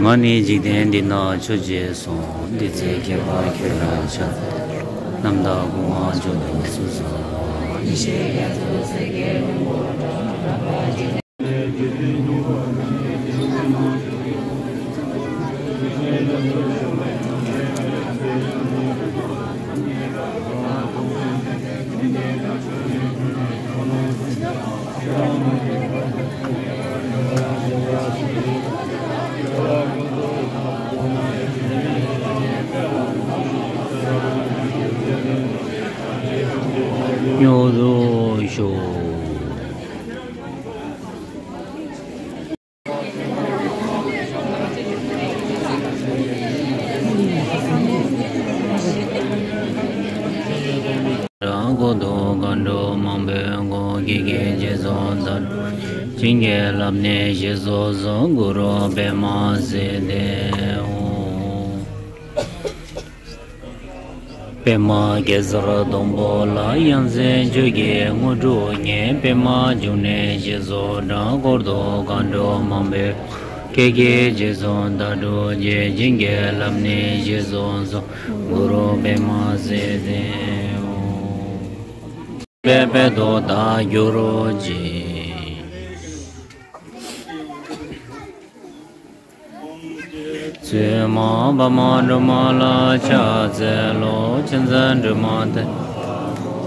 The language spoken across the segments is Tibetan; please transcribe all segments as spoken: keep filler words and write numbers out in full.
ང་ནི་འཇིག་རྟེན་འདི་ན་མཆོད་ཅེས་སོ། འདི་ཚེ་ཁྱད་པར་ཁྱོད་ལ་ཕྱག་རྣམ་དག་སྐུ་དབང་མཆོག་ཏུ་གསོལ་སོ། སྙོགས་དུ་ཤོག། རང་འཁོར་དུ་མཁའ་འགྲོ་མང་པོས་བསྐོར། ཀྱེ་ཀྱེ་ཞེས་སོགས་བདག་སྒྲུབ་བྱས། བྱིན་གྱིས་བརླབས་ནས་ཞེས་སོགས་གསུངས། གུ་རུ་པདྨ་སིདྡྷི་ཧཱུྃ། པདྨ་གེ་སར་སྡོང་པོ་ལ། ཡང་སྲིད་ཆོས་ཀྱི་དངོས་གྲུབ་བརྙེས། པདྨ་འབྱུང་གནས་ཞེས་སོགས་གྲགས། འཁོར་དུ་མཁའ་འགྲོ་མང་པོས་བསྐོར། ཀྱེ་ཀྱེ་ཞེས་སོགས་བདག་སྒྲུབ་བྱས། བྱིན་གྱིས་བརླབས་ནས་ཞེས་སོགས་གསུངས། གུ་རུ་པདྨ་སིདྡྷི་ཧཱུྃ། པའི་དཔལ་དུ་བདག་གྱུར་ཅིག། བཙུན་མ་འཕགས་མ་སྒྲོལ་མ་ལ་ཕྱག་འཚལ་ལོ། ཕྱག་འཚལ་སྒྲོལ་མ་དེ་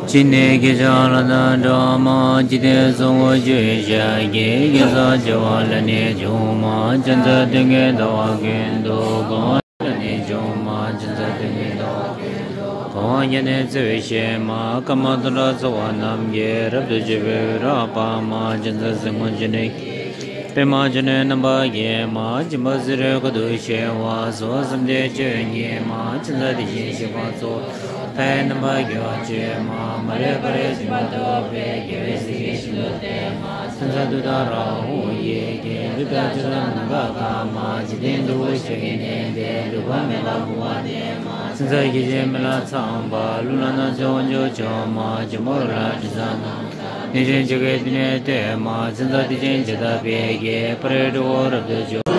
ཅི་ནས་སྐྱེས་བྱ་ལ་དང་འགྲོ་བ་མ། འཇིག་རྟེན་གསུམ་མགོན་ཆུ་ཞགས་ཀྱི། སྐྱེ་ས་བྱེ་བ་ལས་ནི་བྱུང་མ། ཕྱག་འཚལ་དུས་མཁྱེན་ཟླ་བ་ཀུན་ཏུ་གང་། ལས་ནི་བྱུང་མ། ཕྱག་འཚལ་དུས་མཁྱེན་ཟླ་བ་ཀུན་ཏུ་གང་། གཡས་ནས་བརྩེ་བའི་ཞལ་མ། ཀ་མ་ཏ་ལ་སོགས་པ་རྣམས་ཀྱིས། རབ་ཏུ་ཕྱུག་པའི་རོལ་པ་མ། ཕྱག་འཚལ་སྲིན་མོ་ཆེ་འདྲེ། པདྨ་འབྱུང་གནས་རྣམ་པར་རྒྱལ་མ། འཇིགས་པ་སྲིད་རལ་ཁ་དུ་གཤེགས་པ། གསོལ་བ་བཟང་པོའི་ཆོས་ཉིད་མ། ཕྱག་འཚལ་དེ་བཞིན་གཤེགས་པ་ཚོགས། མཐའ་ཡས་རྣམ་པར་རྒྱལ་བ་སྤྱོད་མ། མ་ལུས་པ་རབ་འཇོམས་པ་ཐུབ་པས། རྒྱལ་བའི་སྲས་ཀྱིས་ཤིན་ཏུ་བསྟེན་མ། ཕྱག་འཚལ་ཏུཏྟཱ་ར་ཧཱུྃ་ཡི་གེས། ཏུཏྟཱ་ཕྱག་ན་ནམ་མཁའ་དཀར་མ། འཇིག་རྟེན་འདུལ་བའི་ཕྱག་གིས་མནན་པས། འདུལ་བ་མེད་པར་འཁོར་བ་འདས་མ། ཕྱག་འཚལ་སྐྱེ་མཆེད་མི་ལ་ཚངས་པ། ཀླུ་ལ་ནགས་ཚལ་དབང་ཕྱུག་མཆོག་མ། འཇམ་དཔལ་རོལ་ལ་དྲི་ཟ་རྣམས་དང་། གནས་ཆེན་བཅོ་བརྒྱད་དེ་ནས་བསྟོད་མ། ཕྱག་འཚལ་དེ་བཞིན་ཇི་ལྟར་འཕེལ་གྱི། ཕ་རོལ་འགྲོ་བ་རབ་ཏུ་འཇོམས།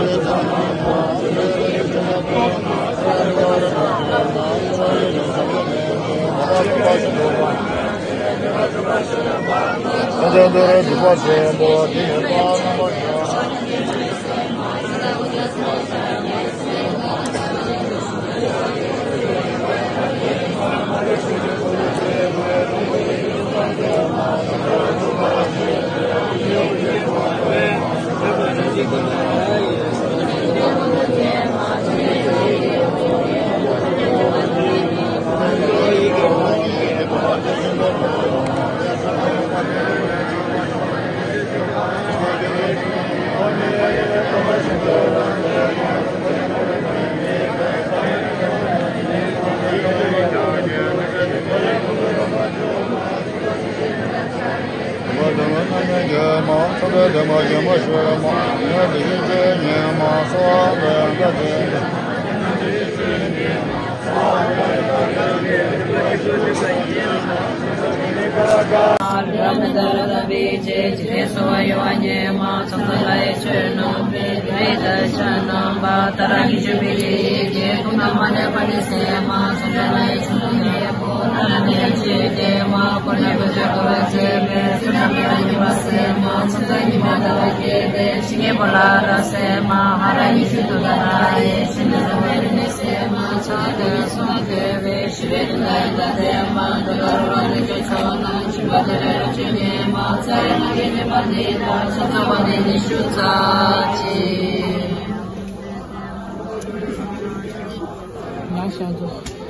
ཞབས་ཏོག་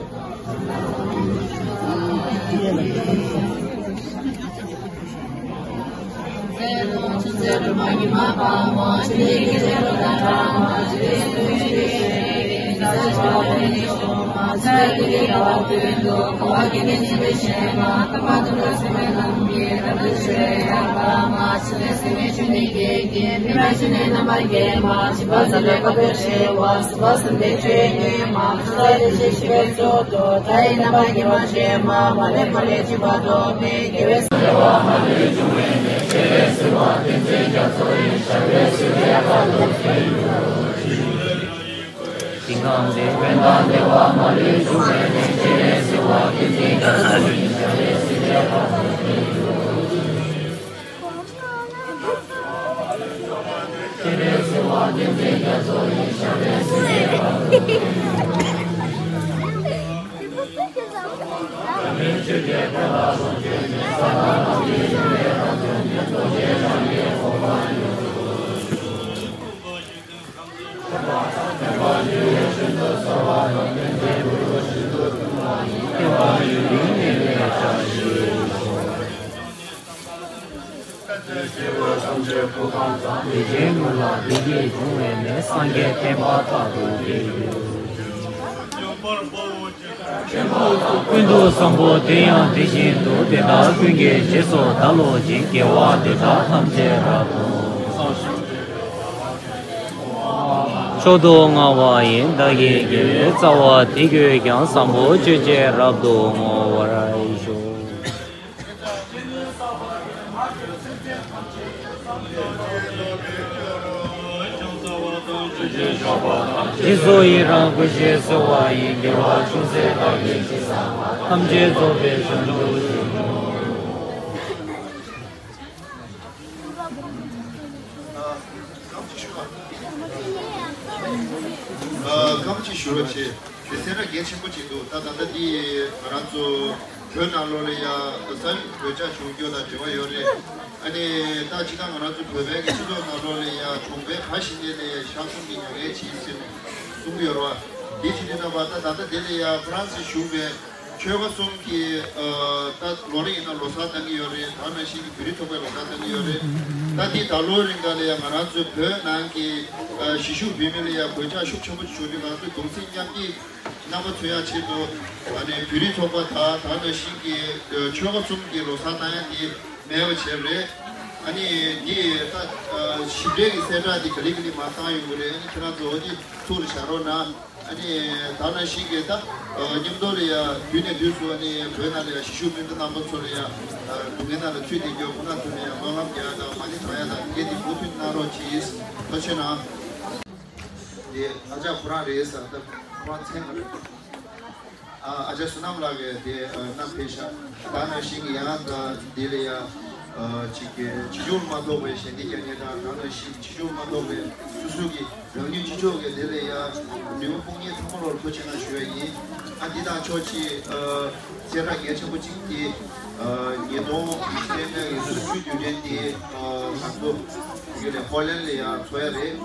ཀུན་ཏུ་བཟང་པོ་དེ་ཡང་དེ་བཞིན་དུ་དེ་དག་ཀུན་གྱི་རྗེས་སུ་བདག་སློབ་ཅིང་། དགེ་བ་འདི་དག་ཐམས་ཅད་རབ་ཏུ་མཆོག་ཏུ་བསྔགས་པ་ཡི། བདག་གི་དགེ་བའི་རྩ་བ་འདི་ཀུན་ཀྱང་། བཟང་པོ་སྤྱོད་ཕྱིར་རབ་ཏུ་བསྔོ་བར་ཤོག། རྗེས་སུ་ཡི་རང་བསྐུལ་ཞིང་གསོལ་བ་ཡི། དགེ་བ་ཅུང་ཟད་བདག་གིས་ཅི་བསགས་པ། ཐམས་ཅད་རྫོགས་པའི་བྱང་ཆུབ་ཏུ། སྐར་མ་གཅིག་ཞུ་རོགས་བྱེད། སྐར་མ་གཅིག་ཞུ་རོགས་བྱེད། དེ་ཚེ་ར་གལ་ཆེན་པོ་ཅིག་འདུག་ད་ད་ལྟ་འདི་ང་རང་ཚོ་བོད་ནང་ལོགས་ལ་ཡ་ས་བོད་ལྗགས་སྦྱོང་རྒྱུ་དང་འབྲེལ་བ་ཡོད་རེད། ཨ་ནི་ད་སྤྱིར་བཏང་ང་རང་ཚོ་བོད་པའི་གི་སྤྱི་ཚོགས་ནང་ལོགས་ལ་ཡ་གྲོང་པའི་ག་ཞིག་ནས་ལ་ཡ་ཞག་གསུམ་གྱི་མྱ་ངན་བྱེད་ཟེར་ནས་གསུང་གི་ཡོད་རེད་བ། འདི་བྱེད་དུས་ད་བར་ད་ད་ལྟ་འདི་ལ་ཡ་ཧྥ་རན་སི་བཞུགས་པའི་ཆོལ་ཁ་གསུམ་གྱི་ཨ་ད་ལོ་རེ་ཡིན་ན་ལོ་གསར་བཏང་གི་ཡོད་རེད། ད་ནང་བཞིན་གྱི་བོད་རིགས་ཚོགས་པའི་ལོ་གསར་བཏང་གི་ཡོད་རེད། ད་འདི་ད་ལོའི་རིང་ག་ལ་ཡ་ང་རང་ཚོའི་བོད་ནང་གི་ཨ་གཞིས་བཞུགས་བོད་མི་ལ་ཡ་གོད་ཆག་ཤུགས་ཆེན་པོ་ཞིག་བྱུང་དུས་ང་ཚོས་གདུང་སེམས་མཉམ་སྐྱེད་རྣམ་པ་མཚོན་ཡག་ཆེད་དུ་ཨ་ནི་བོད་རིགས་ཚོགས་པ་དང་ད་ནང་བཞིན་གྱི་ཨ་ཆོལ་ཁ་གསུམ་གྱི་ལོ་གསར་བཏང་ཡག་དེ་མེད་པ་བྱས་པ་རེད། ཨ་ནི་འདི་ད་ཨ་ཞིབ་ཕྲའི་གི་གསལ་བསྒྲགས་འདི་ག་ལེ་ག་ལེ་མར་བཏང་ཡོང་གི་རེད། ཨ་ནི་ཁྱེད་རང་ཚོ་འོ་འདི་ཐུགས་ལ་བཞག་རོགས་གནང་། ཨ་ནི་ད་ནང་བཞིན་གྱི་ད་ཨ་མཉམ་དུ་ལ་ཡ་དུས་ནས་དུས་སུ་ཨ་ནི་བོད་ནང་ལ་ཡ་གཞིས་བཞུགས་སྤུན་ཟླ་རྣམ་པ་ཚོ་ལ་ཡ་ཨ་སྡུག་བསྔལ་ནང་ལ་ཚུད་བསྡད་རྒྱུ་ཁོ་ན་ཚོ་ལ་ཡ་སྨོན་ལམ་རྒྱག་ཡ་དང་མ་ཎི་བགྲང་ཡ་དང་དེ་གའི་དེ་མུ་མཐུད་གནང་རོགས་གྱིས། ཐུགས་རྗེ་གནང་། དེ་ཨ་ཅག་ཁོ་རང་རེད་ཟེར། ད་ཁོ་རང་མཚན་ག་རེ། ཨ་ཨ་ཅག་བསོད་ནམས་ལགས་ཀྱིས་དེ་ཨ་བསྣམས་ཕེབས་ཤག་ད་ནང་བཞིན་གྱི་ཡང་ད་འདི་ལ་ཡ་ཨ་ཅིག་གི་ཕྱི་ཕྱོགས་མ་གཏོགས་པའི་ཞལ་འདེབས་རྒྱག་མཁན་དང་ད་ནང་བཞིན་ཕྱི་ཕྱོགས་མ་གཏོགས་པའི་སོ་སོ་གི་རང་ཉིད་ཕྱི་ཕྱོགས་ཀྱི་དེ་ལ་ཡ་ནུས་པ་དཔུང་གཉེན་ཚང་མ་ལོར་ཐུགས་རྗེ་གནང་ཞུ་ཡ་ཡིན། ཨ་འདི་དང་ཕྱོགས་གཅིག་ཨ་གསལ་བསྒྲགས་གལ་ཆེན་པོ་གཅིག་དེ་ཨ་ཉིས་སྟོང་ཉི་ཤུ་རྩ་ལྔ་གི་ཚེས་བཅུ་དུས་དྲན་དེ་ཨ་ང་ཚོ་ཡུལ་ནས་ཧོ་ལན་ལ་ཡ་འཚོགས་ཡ་རེད།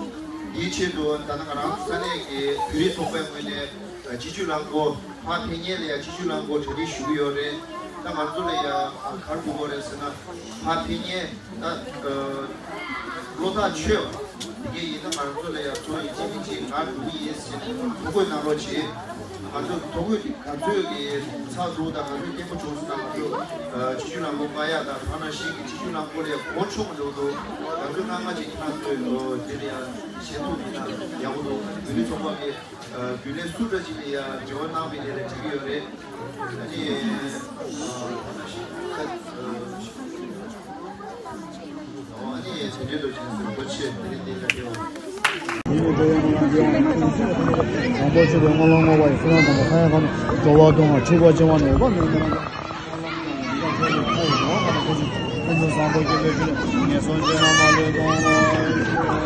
དེའི་ཆེད་དུ་ད་ལྟ་ང་རང་ཚོ་ས་གནས་ཀྱི་བོད་རིགས་ཚོགས་པའི་ངོས་ནས་སྤྱི་སྤྱོད་རླངས་འཁོར་ཕར་ཕེབས་མཁན་ལ་ཡ་སྤྱི་སྤྱོད་རླངས་འཁོར་གྲ་སྒྲིག་ཞུ་གི་ཡོད་རེད། ད་ང་ཚོ་ལ་ཡ་ག་རེ་དགོས་ཀྱི་རེད་ཟེར་ན་ཕར་ཕེབས་མཁན་ད་བློ་ཐག་ཆོད་པ་དེ་གས་ཡིན་ན་ང་ཚོ་ལ་ཡ་ཚོ་ཡིན་གཅིག་མིན་གཅིག་ག་རེ་དགོས་ཀྱི་ཡིན་ཟེར་ནས་ཐོ་འགོད་གནང་རོགས་བྱེད། ང་ཚོ་ཐོ་འགོད་དེ་ག་ཚོད་ཀྱི་ཚགས་ཚུད་དང་ག་ཚོད་སྐྱེན་པོ་བྱུང་སོང་ན་ང་ཚོ་སྤྱི་སྤྱོད་རླངས་འཁོར་བཀག་ཡག་དང་ད་ནང་བཞིན་གྱི་སྤྱི་སྤྱོད་རླངས་འཁོར་ལ་ཡ་གོ་ཆོད་པ་འགྲོ་འདུག་ང་ཚོ་སྔ་མ་ཅིག་ཁྱེད་རང་ཚོའི་དེ་ལ་ཡ་བྱེད་ཐུབ་ཡིན་ན་ཡག་པོ་འདུག་བོད་རིགས་ཚོགས་པ་གི་རྒྱུན་ལས་སུ་འདྲ་ཅིག་ལ་ཡ་འབྲེལ་བ་གནང་བའི་ལས་ལ་འགྲིག་གི་ཡོད་རེད། ཨ་ནི་ཨ་ནི་དེ་འདྲའི་འདུག་ཅིང་སུ་གོ་ཆེ་དེ་རིང་འདི་ལ་འབྲེལ་བ། དང་པོ་ཆོས་པའི་སྨོན་ལམ་བསྔོ་བ་ཡི། བསོད་ནམས་དང་པོ་ཐ་ཡན་ཁོ་ན་འགྲོ་བ་སྡུག་བསྔལ་འཁྲུལ་པ་བཅིང་བ་ནས་འགོག་ནས་ཀུན་ཏུ་བཟང་པོ་སྐྱེ་བའི་ཕྱིར་ངན་སོང་སྤྱོད་པ་མ་ལུས་གཏོང་བ།